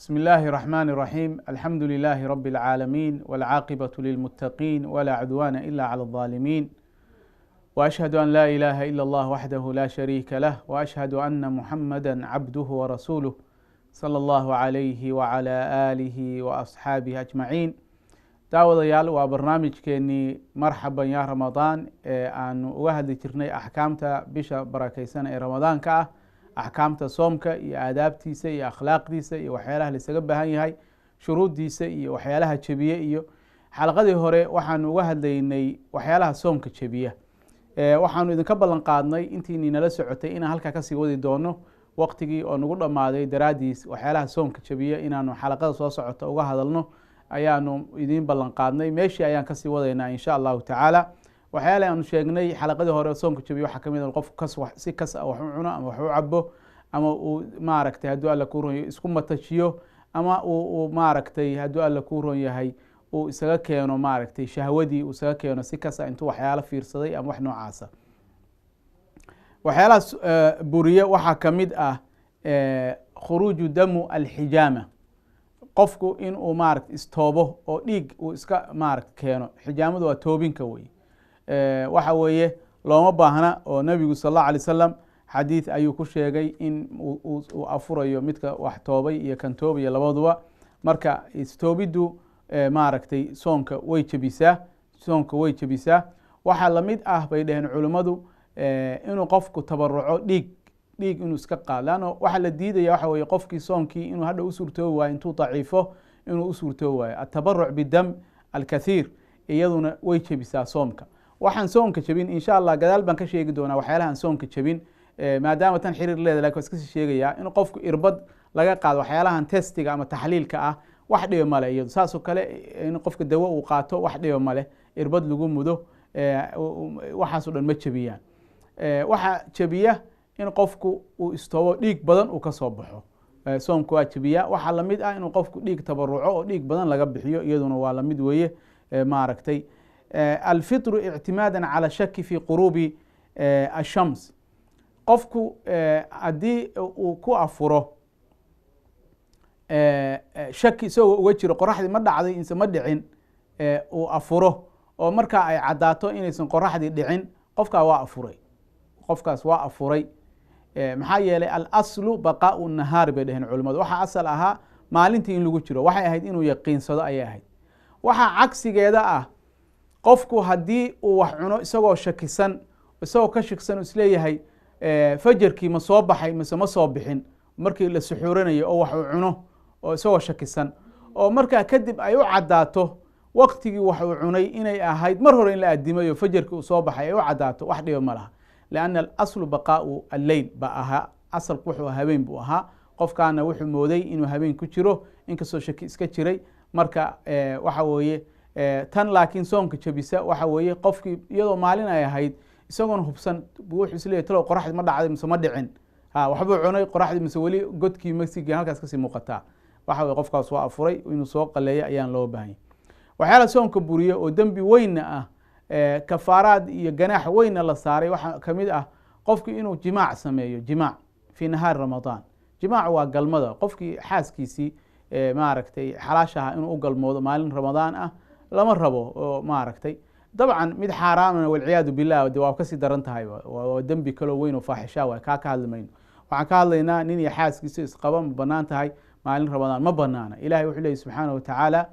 بسم الله الرحمن الرحيم، الحمد لله رب العالمين، والعاقبة للمتقين، ولا عدوان إلا على الظالمين، وأشهد أن لا إله إلا الله وحده لا شريك له، وأشهد أن محمدا عبده ورسوله صلى الله عليه وعلى آله وأصحابه أجمعين. Daawadayaal, waa barnaamijkeenii Marxaban yaa Ramadaan ee aanu uga hadli jirnay axkaamta bisha barakeysan ee Ramadaanka ah, axkaamta soomka iyo aadaabtiisa iyo akhlaaqdiisa iyo waxyaalaha laisaga baahan yahay, shuruuddiisa iyo waxyaalaha jebiye. Iyo xalaqadii hore waxaanu uga hadlaynay waxyaalaha soomka jebiya. Waxaanu idinka ballan qaadnay intiinii nala socotay inaan halkaa kasii wadi doono. Waqtigii oo nagu dhammaaday daraaddiis, waxyaalaha soomka jebiya inaanu xalaqada soo socota uga hadalno ayaanu idiin ballan qaadnay. Meeshii ayaan kasii wadaynaa, insha Allahu tacaala. Waxyaalaha aanu sheegnay xalaqadii hore soomka jebiya waxaa kamid ah qofku kas si kas ah wax u cuno ama wax u cabo, ama uu maaragtay, hadduu Alla kuu ron yahay, isku matajiyo, ama uu maaragtay, hadduu Alla kuu ron yahay, uu isaga keeno maaragtay shahwadii, uu isaga keeno si kasa intuu waxyaalo fiirsaday ama wax noocaasa. Waxyaalahaas buriye waxaa kamid ah khuruuju damu alxijaama, qofku inuu maaragta istoobo oo dhiig uu iska maaragta keeno. Xijaamadu waa toobinka wey. Waxa weeye looma baahna, oo Nebigu sal Allahu alay wasalam xadiid ayuu ku sheegay in uu afurayo midka wax toobay iyo kan toobaya labaduba. Marka istoobiddu maaragtay soonka way jebisaa, soonka way jebisaa. Waxaa lamid ah, bay dhaheen culimmadu, inuu qofku tabaruco dhiig, dhiig inuu iska qaado, leanna waxaa la diidaya waxa weye qofkii soonkii inuu hadha u suurtoobi waayo, intuu daciifo inuu u suurtoobi waayo. Atabaruc bidam alkathiir iyaduna way jebisaa soomka. Waxaan soonka jebin, insha Allah, gadaal baan ka sheegi doonaa waxyaalahan soonka jebin, maadaama tan xiriir leeda, lakin waa iska sii sheegayaa. In qofku irbad laga qaado, waxyaalahan testiga ama taxliilka ah, wax dhiba male iyadu. Saasoo kale in qofka dawo uu qaato wax dhiba male, irbad lagu mudo, waxaasoo dhan ma jebiyaan. Waxaa jebiya in qofku uu istoobo, dhiig badan uu ka soo baxo, soomka waa jebiya. Waxaa lamid ah inuu qofku dhiig tabaruco oo dhiig badan laga bixiyo, iyaduna waa lamid weeye. Maaragtay, alfitru ictimaada cala shaki fi quruubi ashams, qofku haddii uu ku afuro shaki isagoo uga jiro qoraxdii ma dhacday inse ma dhicin, uu afuro oo markaa ay caddaato inaysan qoraxdii dhicin, qofkaa waa afuray, qofkaas waa afuray. Maxaa yeelay, alaslu baqaau nahaari, bay dheheen culimadu. Waxaa asal ahaa maalintii in lagu jiro, waxay ahayd inuu yaqiinsado ayay ahayd. Waxaa cagsigeeda ah qofku haddii uu wax cuno isagoo shakisan, isagoo ka shakisan isleeyahay fajarkii ma soo baxay mise ma soo bixin, markii la suxuuranayo oo wax uu cuno oo isagoo shakisan, oo markaa kadib ay u caddaato waqtigii wax uu cunay inay ahayd mar hore in la adimayo, fajarkii uu soo baxay ay u caddaato, wax dhiba ma laha, lianna alaslu baqaau alleyl ba ahaa. Asalku wuxuu habeen buu ahaa, qofkaana wuxuu mooday inuu habeen ku jiro, inkastoo shaki iska jiray. Marka waxa weeye tan laakiin soonka jebisa waxa weeye qofkii iyadoo maalin ay ahayd, isagoon hubsan buu wuxuu isleeyahy talow qoraxdii ma dhacday mise ma dhicin, ha waxbuu cunay, qoraxdii mise weli godkii masiga halkaas kasii muuqataa. Waxa weye qofkaas waa afuray, inuu soo qaleeyo ayaan loo baahanya. Waxyaala soonka buriye oo dembi weynna ah, kafaaraad iyo ganaax weynna la saaray, waxaa kamid ah qofki inuu jimaac sameeyo, jimaac fi nahaari Ramadaan. Jimaac waa galmada, qofkii xaaskiisii maaragtay xalaashaha inuu u galmoodo maalin Ramadaan ah lama rabo. Oo maaragtay dabcan mid xaaraamana, walciyaadu billah, de waa kasii daran tahay, waa dembi kaloo weyn oo faaxisha waay. Kaa ka hadli mayno, waxaan ka hadlaynaa nin iyo xaaskiisa isqaba, ma banaan tahay maalin Ramadaan? Ma banaana. Ilahay wuxuu leeyay subxaana watacaala,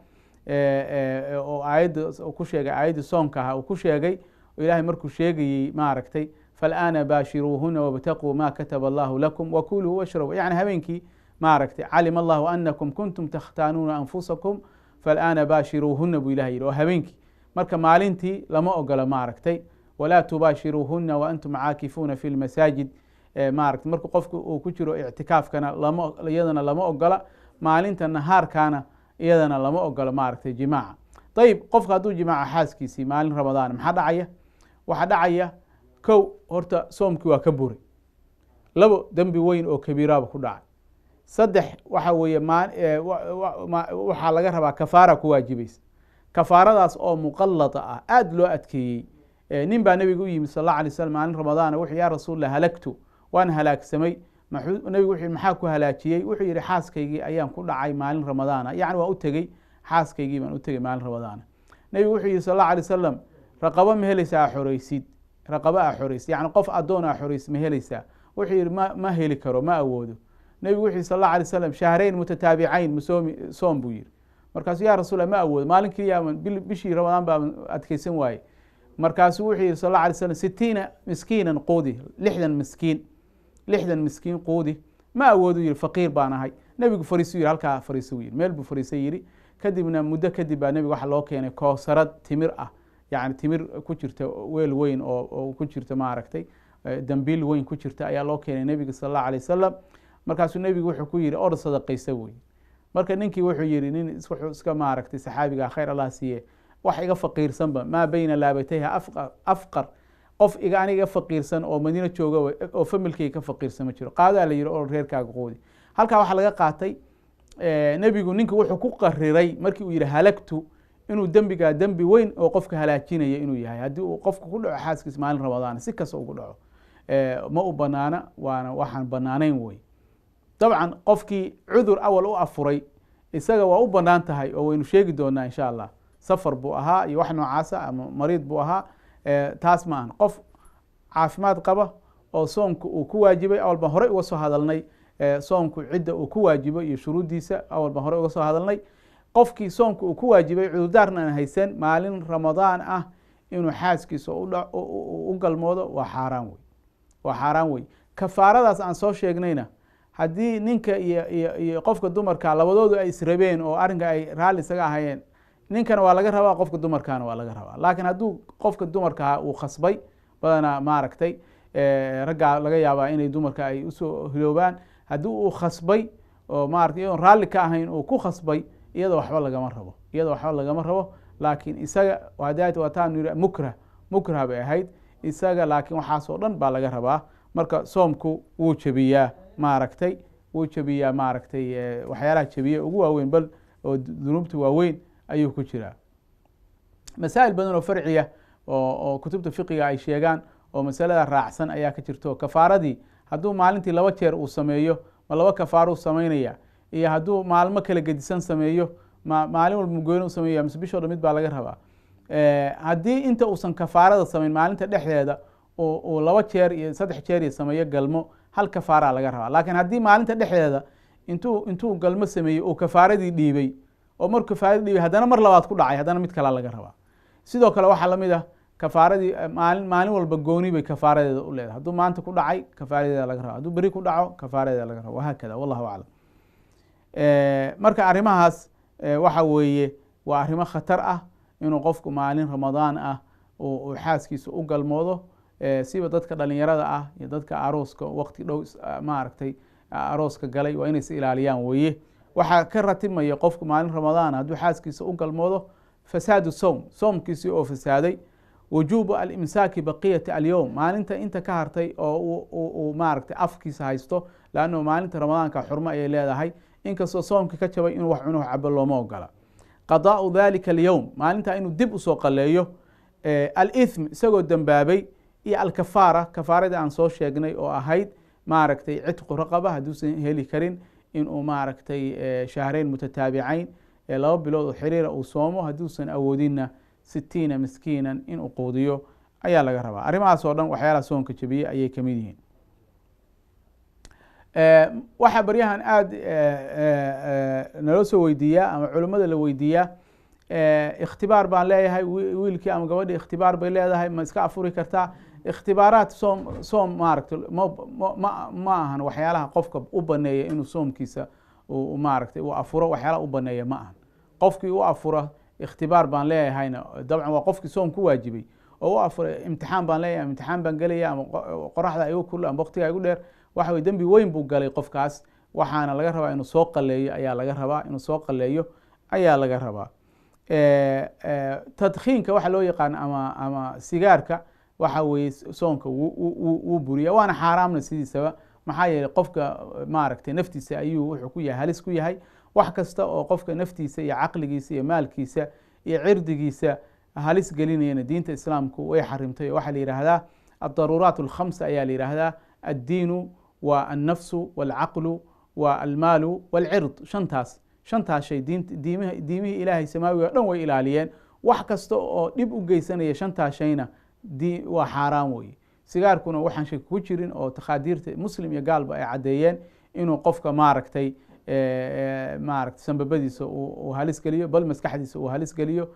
oo aayadda ku sheegay, aayaddii soomka ahaa uu ku sheegay, Ilahay markuu sheegayey maaragtay fal'aana baashiruuhuna wabtaquu ma kataba Allahu lakum wakuluu washrabuu, yani habeenkii maaragtay, calima Allahu anakum kuntum takhtaanuuna anfusakum fal'aana baashiruuhuna, buu Ilahay yidhi, oo habeenkii. Marka maalintii lama ogola maaragtay. Walaa tubaashiruuhuna waantum caakifuuna fi lmasaajid. Maaragtay, marka qofku uu ku jiro ictikaafkana lama, iyadana lama ogola. Maalinta nahaarkaana iyadana lama ogola maaragtay jimaaca. Ayib, qofka hadduu jimaaca xaaskiisii maalin Ramadaan, maxaa dhacaya? Waxaa dhacaya, kow, horta soomkii waa ka buray; labo, dembi weyn oo kabiiraaba ku dhacay; saddex, waxa weeye waxaa laga rabaa kafaara ku waajibaysa, kafaaradaas oo muqallada ah, aada loo adkeeyey. Nin baa Nebiga u yimid sal Allah alay slam maalin Ramadaana, wuxuu: "Yaa Rasuul Allah, halagtu, waan halaagsamay, Nabigu wuxuu yihi, maxaa ku halaajiyey? Wuxuu yihi, xaaskaygii ayaan ku dhacay maalin Ramadaana, yacni waa u tegey, xaaskaygii baan u tegey maalin Ramadaana. Nabigu wuxuu yihi sal allahu alay wasalam, raqabo ma helaysaa xoreysid? Raqabo a xoreysid, yacni qof addoon a xoreysid ma helaysaa? Wuxuu yihi, ma heli karo, ma awoodo. Nabigu wuxuu yihi sal allahu alay wasalam, shahrayn mutataabicayn masoomi soom buu yihi. Markaasuu, ya rasuul, ma awoodo, maalin keliya bishii Ramadaan baa adkeysan waaye. Markaasuu wuxuu yihi sal allahu alay slam, 60 miskiinan quudi, 60 miskiin, 60 miskiin quudi. Ma awoodu yihi, faqiir baan ahay. Nebigu fariisu yihi, halkaa fariisu yihi, meel buu fariisay yihi. Kadibna muddo kadib baa nebiga waxaa loo keenay koosarad timir ah, yacni timir ku jirta weel weyn oo ku jirta, maaragtay, dambiil weyn ku jirta ayaa loo keenay nebiga sal allahu alay wasalam. Markaasuu nebigu wuxuu ku yihi, orod sadaqaysa wey. Marka ninkii wuxuu yihi, nin wuxuu iska, maaragtay, saxaabiga khayr Allah siiye, wax iga faqiirsanba maa bayna laabatayha afqar, qof iga aniga iga faqiirsan oo Madiino jooga oo familkayga ka faqiirsan ma jiro. Qaadaa la yihi, oo reerkaaga quudi. Halkaa waxaa laga qaatay, nebigu ninka wuxuu ku qariray markii uu yihi halagtu, inuu dembigaa dembi weyn oo qofka halaajinaya inuu yahay. Haddii uu qofku ku dhaco xaaskiis maalin Ramadaan, si kasta ugu dhaco, ma u banaana, waana waxaan banaanayn wey. Dabcan qofkii cudur awal u afuray isaga waa u banaan tahay, oo waynu sheegi doonaa insha Allah, safar buu ahaa iyo wax noocaasa ama mariid buu ahaa, taas ma ahan. Qof caafimaad qaba oo soomku uu ku waajibay, awal baan horey uga soo hadalnay soomku cidda uu ku waajibo iyo shuruuddiisa, awal baan horey uga soo hadalnay. Qofkii soomku uu ku waajibay, cudurdaarna aan haysan, maalin Ramadaan ah inuu xaaskiisa u galmoodo waa xaaraan wey, waa xaaraan wey. Kafaaradaas aan soo sheegnayna, haddii ninka iyo qofka dumarka labadoodu ay israbeen oo arrinka ay raalli isaga ahayeen, ninkana waa laga rabaa, qofka dumarkaana waa laga rabaa. Laakiin hadduu qofka dumarkaha uu khasbay, badanaa, maaragtay, raggaa laga yaabaa inay dumarka ay usoo hiloobaan, haddii uu khasbay oo, maratay, iyadoon raalli ka ahayn uu ku khasbay, iyada waxba lagama rabo, iyada waxba lagama rabo. Laakiin isaga waataanu yihi mukrah, mukrah bay ahayd isaga, laakiin waxaasoo dhan baa laga rabaa. Marka soomku wuu jebiyaa, maaragtay, wuu jebiyaa, maaragtay, waxyaalaha jebiya ugu waaweyn bal oo dunuubta waaweyn ayuu ku jiraa. Masaa'il badan oo farciya oo kutubta fiqiga ay sheegaan oo masalada raacsan ayaa ka jirto. Kafaaradii hadduu maalintii 2 jeer uu sameeyo, ma 2 kafaaro u samaynaya? Iyo hadduu maalmo kala gedisan sameeyo, ma maalin walba mugooni u sameeya mise bishoo dhan mid baa laga rabaa? Haddii inta uusan kafaarada samayn maalinta dhexdeeda uu 2 jeer iyo 3 jeer iyo sameeyo galmo, hal kafaaraa laga rabaa. Laakiin haddii maalinta dhexdeeda intuu galmo sameeyey uu kafaaradii dhiibay, oo markuu kafaaradii dhiibay haddana mar labaad ku dhacay, haddana mid kalaa laga rabaa. Sidoo kale waxaa lamid ah kafaaradii maalin walba gooni bay kafaaradeeda u leedahay. Hadduu maanta ku dhacay, kafaaradeeda laga raba; hadduu beri ku dhaco, kafaaradeeda laga raba, wahaakada. Wallahu aclam. Marka arrimahaas waxa weeye waa arrimo khatar ah inuu qofku maalin Ramadaan ah uu xaaskiisa u galmoodo, siba dadka dhalinyarada ah iyo dadka arooska waqti dhow, maaragtay, arooska galay, waa inay is ilaaliyaan weeye. Waxaa ka ratimaya qofku maalin Ramadaan hadduu xaaskiisa u galmoodo fasaadu sowm, soomkiisii oo fasaaday, wujuubu alimsaaki baqiyati alyowm, maalinta inta ka hartay oo uu, maaragtay, afkiisa haysto, leanno maalinta Ramadaanka xurmo ayay leedahay. Inkastoo soomkii ka jabay, inuu wax cuno cabo looma ogola. Qadaau dalika alyowm, maalinta inuu dib usoo qaleeyo, alithm isagoo dembaabay, iyo alkafaara, kafaaradii aan soo sheegnay oo ahayd, maaragtay, citqu raqaba, hadduusan heli karin inuu, maaragtay, shahreyn mutataabicayn, 2 bilood oo xiriira uu soomo, hadduusan awoodinna 60 miskiinan inuu quudiyo ayaa laga rabaa. Arrimahaas oo dhan waxyaalaha soonka jebiyey ayay kamid yihiin. Waxaa baryahan aada naloo soo weydiiyaa ama culimmada la weydiiyaa, ikhtibaar baan leeyahay, wiilkii ama gabadhii ikhtibaar bay leedahay, ma iska afuri kartaa? Ikhtibaaraat soom, maaragtay, ma ahan waxyaalaha qofka u baneeya inuu soomkiisa, maaragtay, uu afuro. Waxyaalaha u baneeya ma ahan. Qofkii u afura ikhtibaar baan leeyahayna, dabcan waa qofkii soom ku waajibay oo u afuray imtixaan baan leeyahay, imtixaan baan gelaya, ama qoraxda igu kul ama waqtiga igu dheer, waxa weye dembi weyn buu galay qofkaas, waxaana laga rabaa inuu soo qaleeyo ayaa laga rabaa, inuu soo qaleeyo ayaa laga rabaa. Tadkhiinka waxa loo yaqaan ama sigaarka waxa weeye soonka wuu buriya, waana xaaraamna sidiisaba. Maxaa yeeley qofka, maaragtay, naftiisa ayuu wuxuu ku yahay halis ku yahay. Wax kasta oo qofka naftiisa iyo caqligiisa iyo maalkiisa iyo cirdigiisa halis gelinayana diinta Islaamku way xarimtay. Oo waxaa la yihahdaa addaruuraat alkhamsa ayaa la yihahdaa, addiinu Waa annafsu walcaqlu waa almaalu walcird. Shantaas shay diint diimih diimihii Ilaahay samaawiga o dhan way ilaaliyeen. Wax kasta oo dhib u geysanaya shantaas shayna waa xaaraan weye. Sigaarkuna waxaan shaki ku jirin oo takhaadiirta muslim iyo gaalba ay caddeeyeen inuu qofka maaragtay maaragtay sambabadiisa uu halis geliyo, bal maskaxdiisa uu halis geliyo,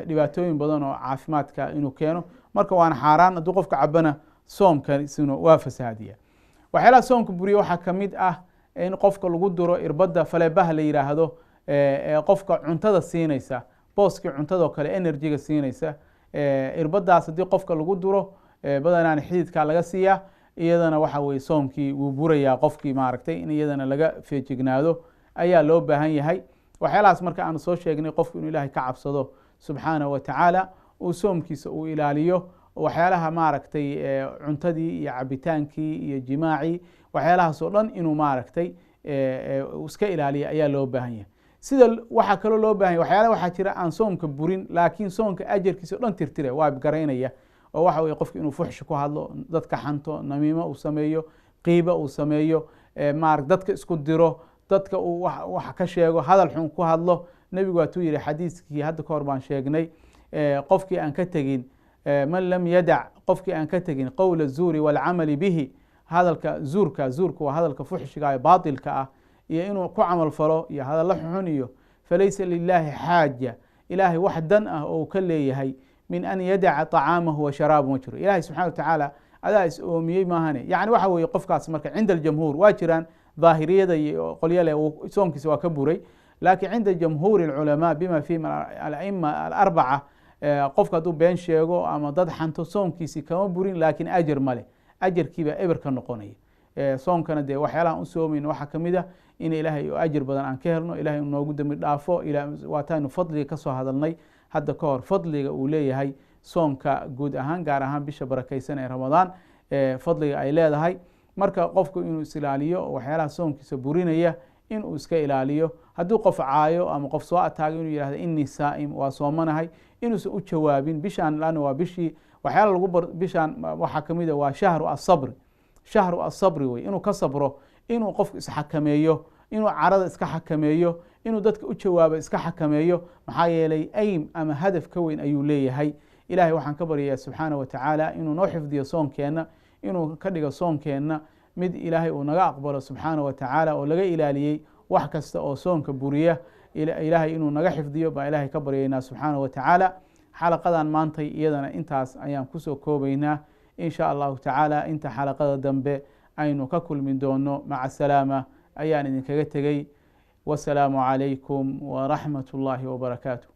dhibaatooyin badan oo caafimaadka inuu keeno. Marka waana xaaraan. Hadduu qofka cabana, soomkaisuna waa fasahaadiya. Waxyaalaha soomka buriya waxaa kamid ah in qofka lagu duro irbadda faleebaha la yidhaahdo, qofka cuntada siinaysa, booskii cuntadoo kale energyga siinaysa. Irbadaas haddii qofka lagu duro, badanaana xididkaa laga siiyaa, iyadana waxa weye soomkii wuu burayaa qofkii. Maaragtay, in iyadana laga feejignaado ayaa loo baahan yahay. Waxyaalahaas marka aanu soo sheegnay, qofku inuu Ilaahay ka cabsado subxaanahu wa tacaala, uu soomkiisa uu ilaaliyo, waxyaalaha maaragtay cuntadii iyo cabitaankii iyo jimaacii, waxyaalahaas oo dhan inuu maaragtay iska ilaaliyo ayaa loo baahan yahay. Sida waxaa kaloo loo bahan yahy, waxyaalaha waxaa jira aan soomka burin laakiin soonka ajarkiisa o dhan tirtira, waa garaynaya, oo waxa weye qofki inuu fuxshi ku hadlo, dadka xanto, namiimo uu sameeyo, qiiba uu sameeyo, maara dadka isku diro, dadka uu wax ka sheego, hadal xun ku hadlo. Nebigu waatuu yihi xadiiskii hadda ka hor baan sheegnay, qofkii aan ka tegin, man lam yadac, qofkii aan ka tegin qowla zuuri waalcamali bihi, hadalka zuurka, zuurka waa hadalka fuxshiga ee baatilka ah, iyo inuu ku camal falo iyo hadallo xun iyo, falaysa lilahi xaaja, Ilaahay wax dan ah oo uu ka leeyahay, min an yadaca طacaamahu wa sharaabahu ma jiro. Ilahay subxana wa tacaala adaa is oomiyey maahane. Yani waxa weeye qofkaas marka cinda aljamhuur, waa jiraan daahiriyada iyo qolyo leh soomkiisa waa ka buray, laakiin cinda jamhuuri alculamaa bima fihim alaima alarbaca, qofka hadduu been sheego ama dad xanto, soomkiisii kama burin, laakiin ajar male, ajarkiibaa eber ka noqonaya. Soomkana dee waxyaalahan u soomayno waxaa kamid ah in Ilaahay ajir badan aan ka helno, Ilahay noogu dembi dhaafo. Waataanu fadliga kasoo hadalnay hadda ka hor, fadliga uu leeyahay soomka guud ahaan, gaar ahaan bisha barakeysan ee Ramadaan, fadliga ay leedahay. Marka qofku inuu is ilaaliyo waxyaalaha soomkiisa burinaya, inuu iska ilaaliyo. Hadduu qof caayo ama qof soo ataago, inuu yihahdo inii saa'im, waa soomanahay, inuusan u jawaabin. Bishaan laanna waa bishii waxyaala lagu bar, bishaan waxaa kamid a waa shahru asabri, shahru asabri wey, inuu ka sabro, inuu qofku isxakameeyo, inuu carada iska xakameeyo, inuu dadka u jawaabo iska xakameeyo. Maxaa yeelay aim ama hadaf ka weyn ayuu leeyahay. Ilahay waxaan ka baryayaa subxaana wa tacaala inuu noo xifdiyo soonkeenna, inuu ka dhigo soonkeenna mid Ilaahay uu naga aqbalo subxaana wa tacaala, oo laga ilaaliyey wax kasta oo soonka buriya. Ilaahay inuu naga xifdiyo baa Ilahay ka baryaynaa subxaana wa tacaala. Xalaqadan maantay iyadana intaas ayaan kusoo koobaynaa in sha Allahu tacaala. Inta xalaqada dambe aynu ka kulmi doono, maca salaama ayaan idinkaga tegey. Wasalaamu calaykum waraxmat اllahi wbarakaatu.